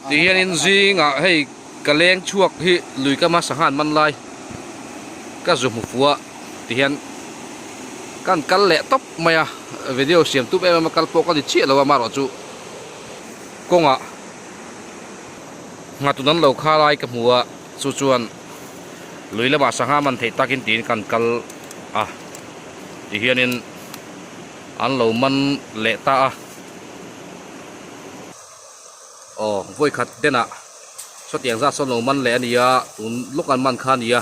Ti hianin zingah hei ka leng chhuak hi lui kama sangha an man lai ka zu hmu fuh a ti hian kan kal leh tawp mai a video siam tum em em a kal pawh ka ni chiah lo a amaherawh chu kawngah nghatun an lo kha lai ka hmu a chu chuan lui lamah sangha man theih takin tiin kan kal a ti hianin an lo man leh ta a. Aw vawikhat denah sawtiang zat sawn lo man leh a ni a tun lawk an man kha a ni a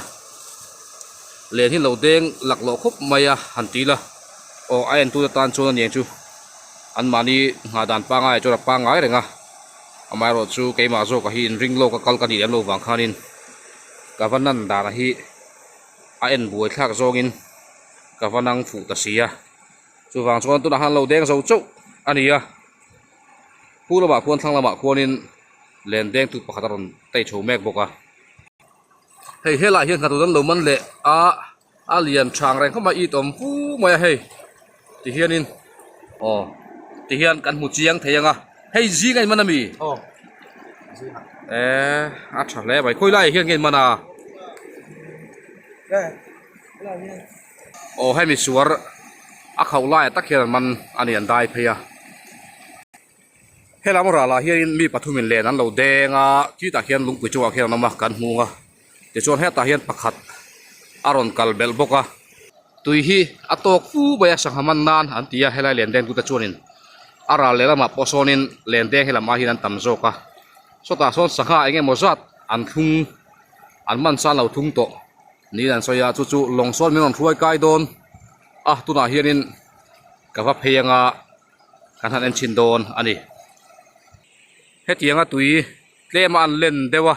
len hi lo deng laklawh khawp mai a han ti ila aw a entute tan chuan a niang chu anmahni nghah dan pangngai ah chuan a pangngai reng a amaherawh chu keimah zawk ah hi inring lawk a kal ka nih lem loh vang khanin ka va nan dan ah hi a en buai thlak zawngin ka va nang fuh ta si a chuvang chuan tunah khan lo deng zo chauh a ni a. Pu lamah khuan thlang lamah khuanin len dengtu pakhat a rawn tei chho mek bawk a. Hei helaiah hian hnathawh an lo man leh a, a lian thang reng khawp mai it awm fu mai a hei ti hianin aw ti hian kan hmu chiang thei ang a hei zing a inman a mi? Aw zing ah. Eee a tha hle mai khawi laiah hian nge inman a? E helaiah hian. Aw hemi suar a khauh laiah tak hian an man a ni an dai phei a helam ral ah hianin mi pathumin len an lo deng a khitah khian lungpui chungah khian an awm a kan hmung a tichuan hetah hian pakhat a rawn kal belh bawk a tui hi a tawk fu mai a sangha man nan an ti a helai len deng tute chuanin a ral lehlamah pawh sawnin len deng helam ah hian an tam zawk a sawtah sawn sangha eng emaw zat an thlung an man san lo thung tawh. Niin an sawi a chu chu lawng sawn min rawn hruai kai dawn a tunah hianin ka va phei anga kan han en chhin dawn a ni hetianga tui tlem a an len deuh a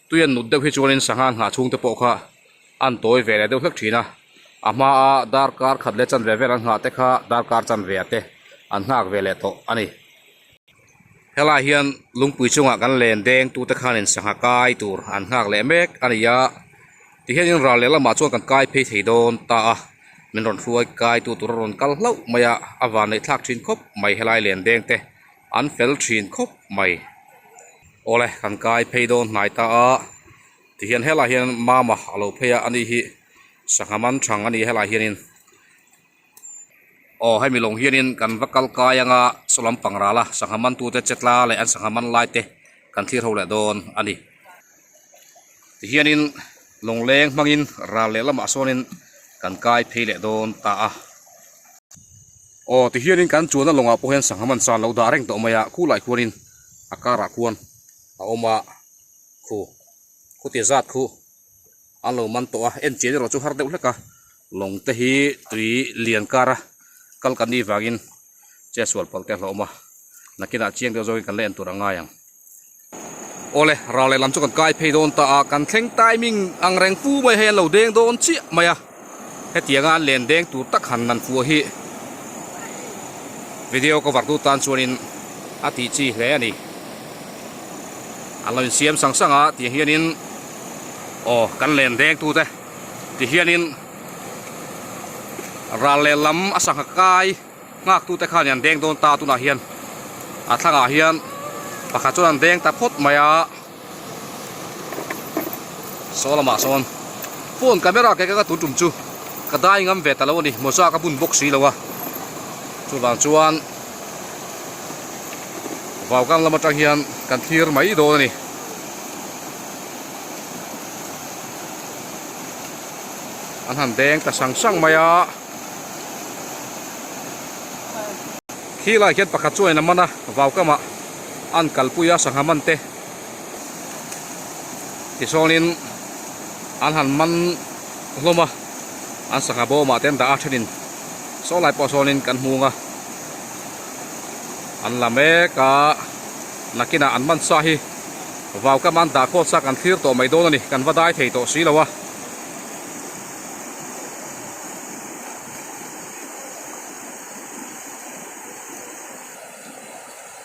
tui an nut deuh hi chuanin sangha an nghah chhung te pawh kha an tawi ve leh deuh hlek thin a a hmaa darkar khat leh chanve vel an nghah te kha darkar chanve ah te an nghak ve leh tawh a ni. Helaiah hian lungpui chungah kan len deng tute khanin sangha kai tur an nghak leh mek a ni a tihianin ral leh lamah chuan kan kai phei thei dawn ta a min rawn hruai kai tu tur a rawn kal hlauh mai a a vanneih thlak thin khawp mai helai len deng te an fel thin khawp mai awle kan kai phei dawn hnai ta a tihian helaiah hian mama a lo phei a ani hi sangha man thang a ni helaiah hianin. Aw hemi lawng hianin kan va kal kai anga saw lampang rala sangha mantute che tla leh an sangha man lai te kan thlir ho leh dawn a ni. Tihianin lawngleng hmangin ral leh lamah sawnin kan kai phei leh dawn ta a. Aw tihianin kan chuanna lawngah pawh hian sangha man san lo dah reng tawh mai a, khulai khuanin a karah khuan a awm a khu khuti zat khu an lo man tawh a en chian erawh chu har deuh hlek a. Lawng te hi tui lian kar a kal kan nih vangin che sual palh te a hlauhawm a nakinah chiang deuh zawngin kan la en tur a ngai ang. Awle ral lehlam chu kan kai phei dawn ta a kan thleng timing ang reng fu mai hei an lo deng dawn chiah mai a hetianga an len deng tur tak han nan fuh hi video cover tu tan chuanin a tih chi hle a ni. An lo insiam sang sang a tiang hianin aw kan len deng tute. Tihianin ral leh lam a sangha kai nghak tute khan an deng dawn ta tunah hian a thlangah hian pakhat chuan an deng ta phawt mai a saw lamah sawn phone camera ke ka tun tum chu ka dai ngam ve ta lo a ni mawza ka bun bawk si lo a chuvang chuan vaugang lam atang hian kan thlir mai dawn a ni. An han deng ta sang sang mai a khi lai khian pakhat chuan a man a vau kamah an kalpui a sangha man te tichuanin an han man hlawm a an sangha bawmah te an dah a thenin saw lai pawh sawnin kan hmung a an la mek a nakinah an man sa hi. Vau kam an dah khawt sa kan thlir tawh mai dawn a ni, kan va dai thei tawh si lo a.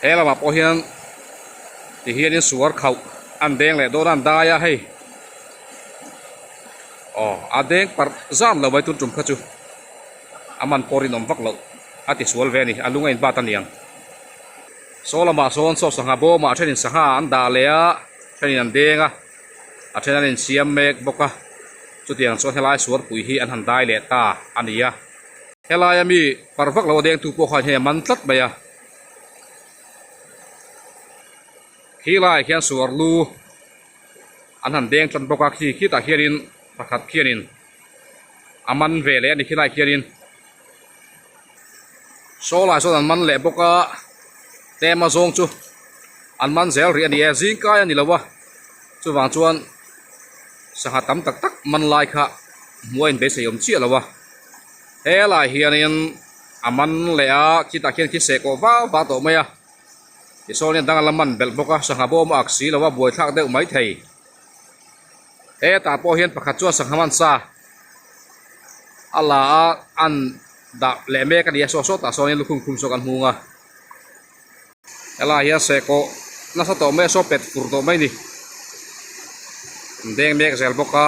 He lamah pawh hian ti hianin suar khauh an deng leh dawn a an dai a hei aw a deng parh zan lo mai tun tum kha chu a man pawh rinawm vak loh a tisual ve a ni a lung a inbat a niang. Saw lamah sawn saw sangha bawmah a thenin sangha an dah leh a thenin an deng a a then an insiam mek bawk a chutiang chuan helai suarpui hi an han dai leh ta a ni a helaia mi par vak lo a dengtu pawh khan hei a man tlat mai a khi laiah khian suar lu an han deng tan bawk a khi khitah khianin pakhat khianin a man ve leh a ni khilaiah khianin. Saw lai sawn an man leh bawk a tlem a zawng chu an man zel rih a ni e zingkai a ni lo a chuvang chuan sangha tam tak tak man lai kha hmuh a inbeisei awm chiah lo a helaiah hianin a man leh a khitah khian khi seh kawh vau vau tawh mai a tichuan a dang a la man belh bawk a sangha bawm a ak si lo a buaithlak deuh maithei hetah pawh hian pakhat chuan sangha man sa. A la a an dah leh mek a ni a saw saw tah sawn in lukhum khum saw kan hmung a helaiah hian sehkawh nasa tawh mai a saw pet fur tawh mai a ni an deng mek zel bawk a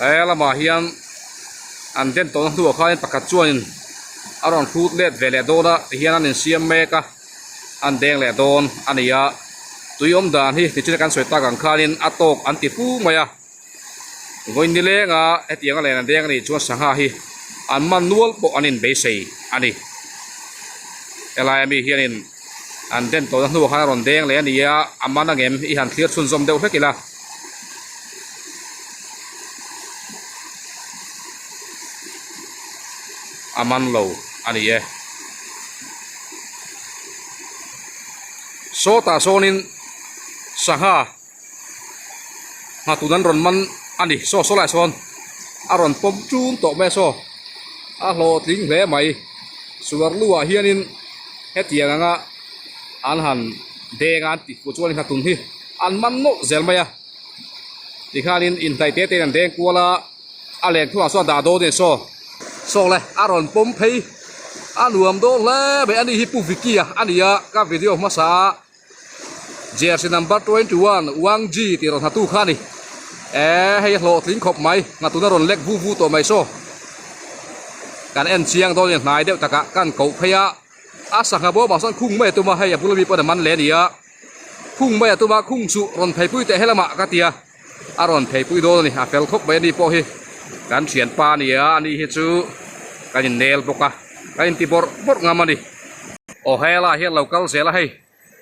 he lamah hian an den tawhna hnuah khan pakhat chuanin a rawn hrut let ve leh dawn a tihian an insiam mek a an deng leh dawn a ni a tui awm dan hi tichuan kan sawi tak ang khanin a tawk an ti fu mai a. Vawiin ni lenga hetianga len an deng a nih chuan sangha hi an man nual pawh an inbeisei a ni. Helaia mi hianin an den tawhna hnuah khan a rawn deng leh a ni a, a man angem i han thlir chhunzawm deuh hlek ila. A man lo a ni e. Sawtah sawnin sangha. Nghatun an rawn man a ni saw saw laiah sawn a rawn pawm ṭum tawh mai a saw a hlawhtling hle mai suar luah hianin hetiang anga an han deng a an tih fuh chuan nghatun hi an man nawlh zel mai a tikhanin inhnaih te tein an deng kual a a len thuah sawn dah dawn a ni saw saw le a rawn pawm phei a nuam dawn hle mai a ni hi Pu Vicky a a ni a ka video hmasa a. Jersey number 21 Wang Ji tih rawn hatu kha a ni. Eee hei a hlawhtling khawp mai nghatun a rawn lek vu vu tawh mai saw. Kan en chiang dawn in hnai deuh takah kan koh phei a, a sangha bawmah sawn khung mai a tum a, hei a bula mi pawn a man leh a ni a. Khung mai a tum a, khung chu rawn pheipui teh helamah ka ti a, a rawn pheipui dawn a ni, a fel khawp mai a ni pawh hi kan thianpa a ni a, ani hi chu kan innel bawk a, kan inti bawrh bawrh ngam a ni. Aw helaiah hian lo kal zel a hei.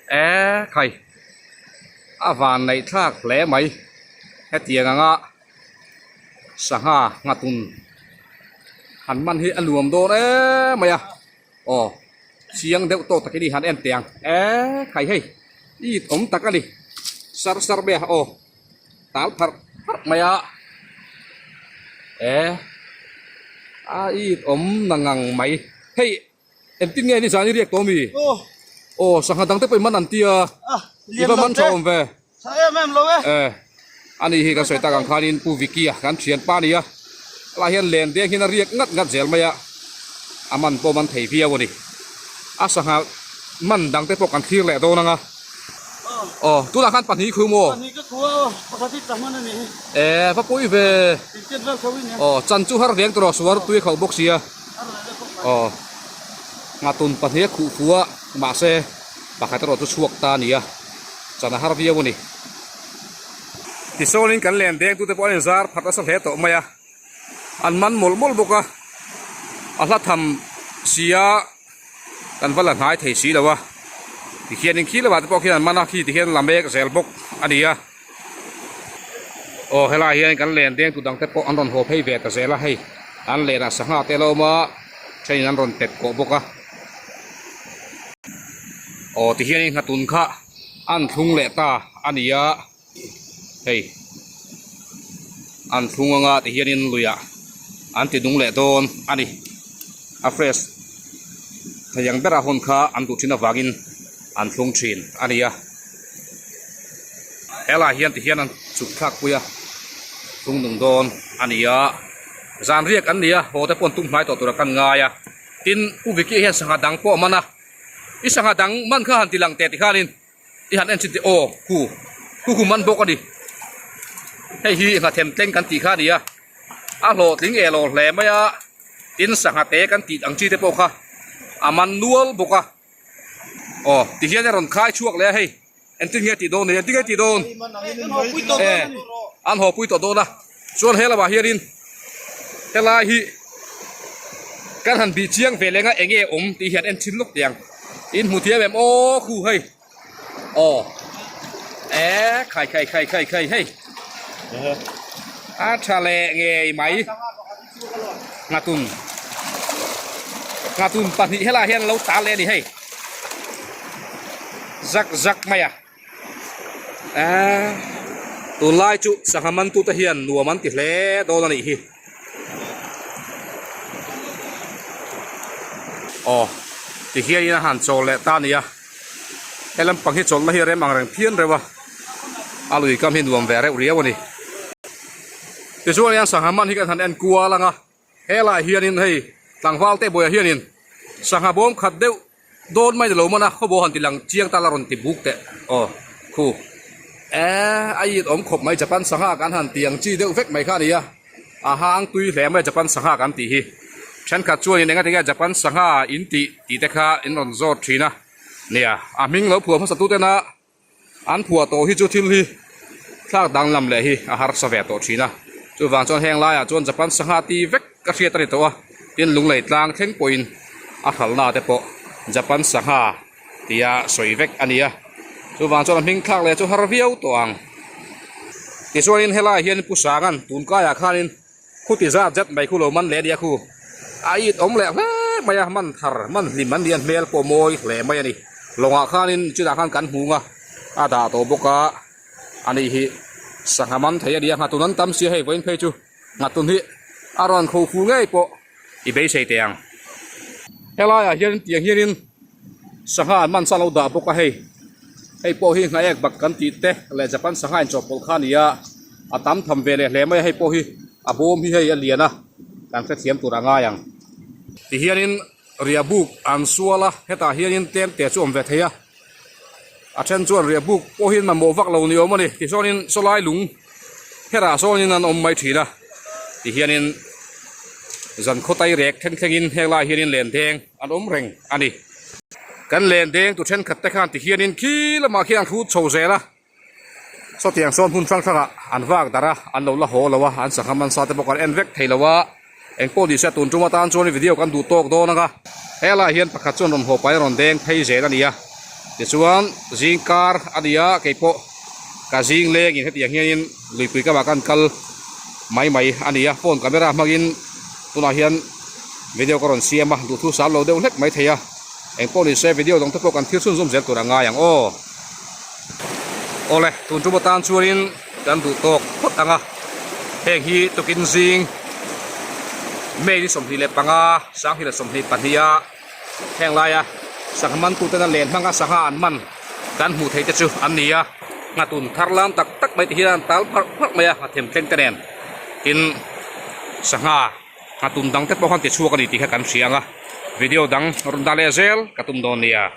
Eee khai a van neih thlak hle mai hetiang anga sangha nghatun han man hi a nuam dawn em mai a aw chiang deuh tawk takin i han en teh ang eee khai hei it awm tak a ni sar sar mai a aw tal pharh pharh mai a eee a it awm na ngang mai hei. Engtin nge ni zan i riak tawh mi? Aw sangha dang te pawh i man an tia. I va man tha awm ve. Tha em em lo e. Eh ani hi kan sawi tak ang khanin Pu Vicky a kan thian pa ania. Helai hian len deng hian a riak ngat ngat zel mai a. A man pawh man thei viau a ni. A sangha man dang te pawh kan thlir leh dawn ang a. Aw tunah khan pahnih khu maw? Pahnih ka khu a aw pakhat hi tla hman a nih hi. Eh va pawi ve. Intiat vel tho i nia. Aw chan chu har veng tawh suar tui a khauh bawk sia. Aw nghatun pahnih a khuh fu a mahse pakhat erawh chu chhuak ta a ni a chan a har viau a ni. Tisawnin kan len deng tute pawh an inzar phat nasa hle tawh mai a an man mawlh mawlh bawk a a hla tham si a kan va la hnai thei si lo a tikhianin khi lamah te pawh khian an man a khi tikhian la mek zel bawk a ni a. Aw helaiah hian kan len deng tu dang te pawh an rawn haw phei ve ta zel a hei an lenah sangha te a lo awm a thenin an rawn pet kawh bawk a aw tihianin nghatun kha an thlung leh ta a ni a hei an thlung anga tihianin luiah an ti nung leh dawn a ni a fresh thei ang bera hun kha an duh thin avangin an thlung thin a ni a. Helaiah hian tihian an chhuk thlak pui a tung nung dawn a ni a zan riak an ni a haw te pawh an tum hnai tawh tur a kan ngai a tin u Vicky hian sangha dang pawh a man a i sangha dang man kha han ti lang teh tikhanin i han en chin teh aw khu khu khu man bawk a ni hei hi nghathem tleng kan tih kha a ni a a hlawhtling eh lo hle mai a tin sangha te kan tih ang chi te pawh kha a man nual bawk a. Aw tihian a rawn khai chhuak leh a hei engtin nge tih dawn ni engtin nge tih dawn e an haw pui tawh dawn a chuan he lamah hianin helai hi kan han bih chiang ve leng a eng nge awm tih hian en thin lawk teh ang in hmu thiam em aw khu hei aw e khai khai khai khai khai hei a tha leh ngei mai nghatun nghatun pahnih helaiah hian an lo tal leh a ni hei zak zak mai a eee tunlai chu sangha man tute hian nuam an ti hle dawn a nih hi aw tihianin a han chawl leh ta a ni a he lampang hi chawlhna hi a rem ang reng phian reuh a a lui kam hi nuam ve reuh riau a ni. Tichuan hian sangha man hi kan han en kual ang a, helaiah hianin hei tlangval te buaiah hianin sangha bawm khat deuh dawn mai ni lo man a, khawbaw han ti lang chiang ta la rawn ti buk teh aw khu eh a it awm khawp mai Japan sangha kan han ti ang chi deuh vek mai kha a ni a, a hang tui hle mai Japan sangha kan tih hi thenkhat chuanin engati nge Japan sangha in tih tih te kha in rawn zawt thin a nia a hming lo phuah hmasa tute na. An phuah tawh hi chu thil hi thlak danglam leh hi a harsa ve tawh thin a, chuvang chuan heng laiah chuan Japan sangha ti vek ka hriat a ni tawh a, tin lunglei tlang thleng pawhin a hralhna te pawh Japan sangha tia sawi vek a ni a, chuvang chuan a hming thlak leh chu har viau tawh ang. Tichuanin helaiah hian Pu Sanga'n tunkaiah khanin Khuti zat zet mai khu lo man leh a nia khu. A it awm leh hle mai a, man thar, man hlim an ni a, hmel pawh mawi hle mai a ni. Lawngah khanin chutah khan kan hmung a, a dah tawh bawk a, a nih hi sangha man thei a ni a, nghatun an tam sia hei vawiin phei chu nghatun hi a rawn kho fu ngei pawh i beisei teh ang. Helaiah hian tiang hianin sangha an man sa lo dah bawk a hei, hei pawh hi nghaek bak kan tih te leh Japan sangha inchawhpawlh kha a ni a, a tam tham ve leh hle mai a hei pawh hi a bawm hi hei a lian a kan hrethiam tur a ngai ang. Tihianin riahbuk an sual a hetah hianin tlem te chu awm ve thei a, a then chuan riahbuk pawh hi an mamawh vak lo ni awm a ni tichuanin sawlai lung herah sawnin an awm mai thin a tihianin zan khaw tai rek thleng thlengin heng lai hianin len deng an awm reng a ni. Kan len deng tu thenkhat te khan tihianin khi lamah khian an hrut chho zel a. Sawtiang sawn hmun hrang hrangah an vak darh a, an lo la haw lo a, an sangha mansa te bawk an en vek thei lo a, engpawh ni se tun tum atan chuan video kan duh tawk dawn ang a, helaiah hian pakhat chuan rawn haw pahin rawn deng phei zel a ni a, tichuan zing kar a ni a, keipawh ka zing lengin hetiang hianin luipui kamah kan kal mai mai a ni a, phone camera hmangin tunah hian video ka rawn siam a, duhthu sal lo deuh hlek mai thei a, engpawh ni se video dang te pawh kan thil chhunzawm zel tur a ngai ang aw. Awle tun tum atan chuanin kan duh tawk phawt ang a, heng hi tukin zing May ni 25 2022 a heng laia sangha man tuten a len hmanga sangha an man kan hmuh theih te chu an ni a, nghatun thar lam tak tak mai te hian an tal pharh pharh mai a nghathem thleng te nen tin sangha nghatun dang te pawh khan tichhuak a ni tih kha kan hria ang a, video dang rawn dah leh zel ka tum dawn nia.